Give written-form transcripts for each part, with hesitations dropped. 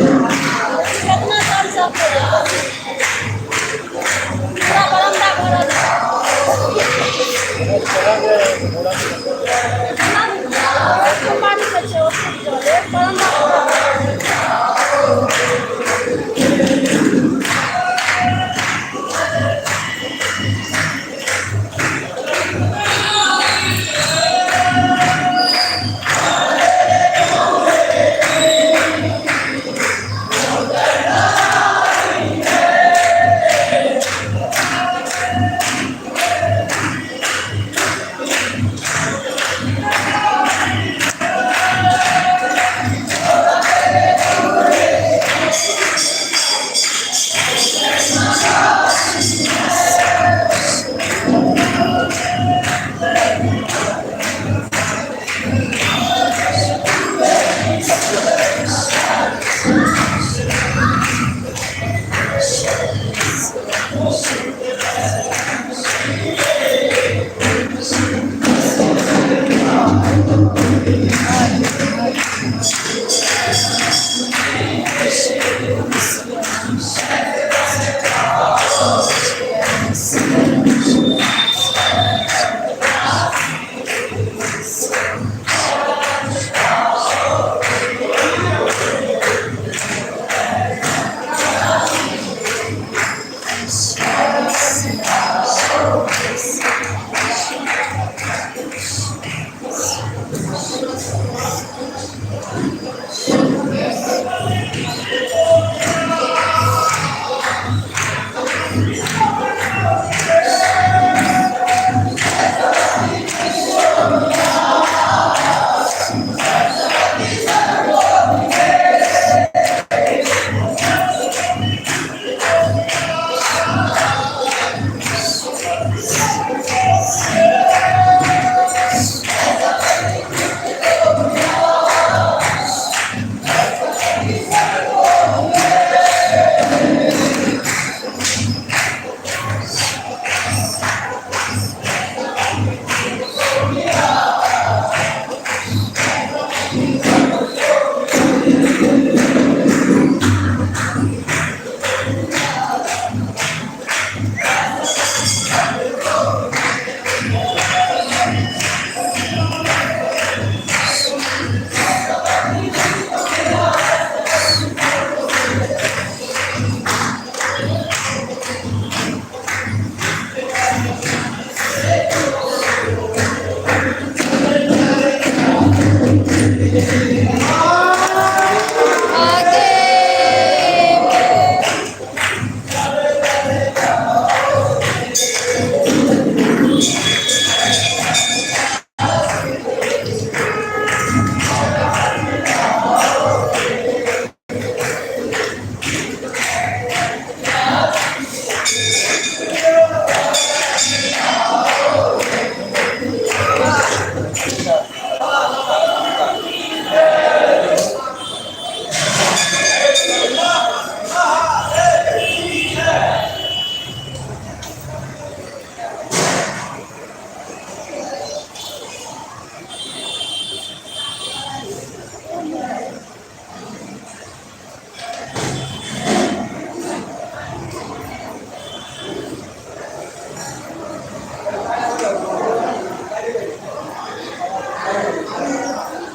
कितना साल सब पूरा बरंडा भरल है। पानी के छै ओतेक जल एक बरंडा पूरा भरल है।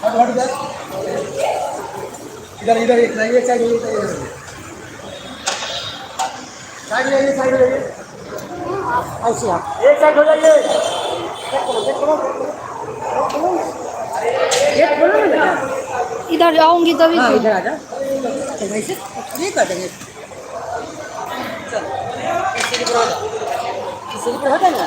हट हट इधर इधर इधर एक साइड, एक साइड हो जाइए, साइड हो जाइए, साइड हो जाइए, ऐसे आप एक साइड हो जाइए। गेट खोलो ना बेटा। इधर आऊंगी तभी हाँ तो। इधर आ जा। चल ऐसे ये कर देंगे। चल इस सीढ़ी पर हो जा, इस सीढ़ी पर हो जाएगा।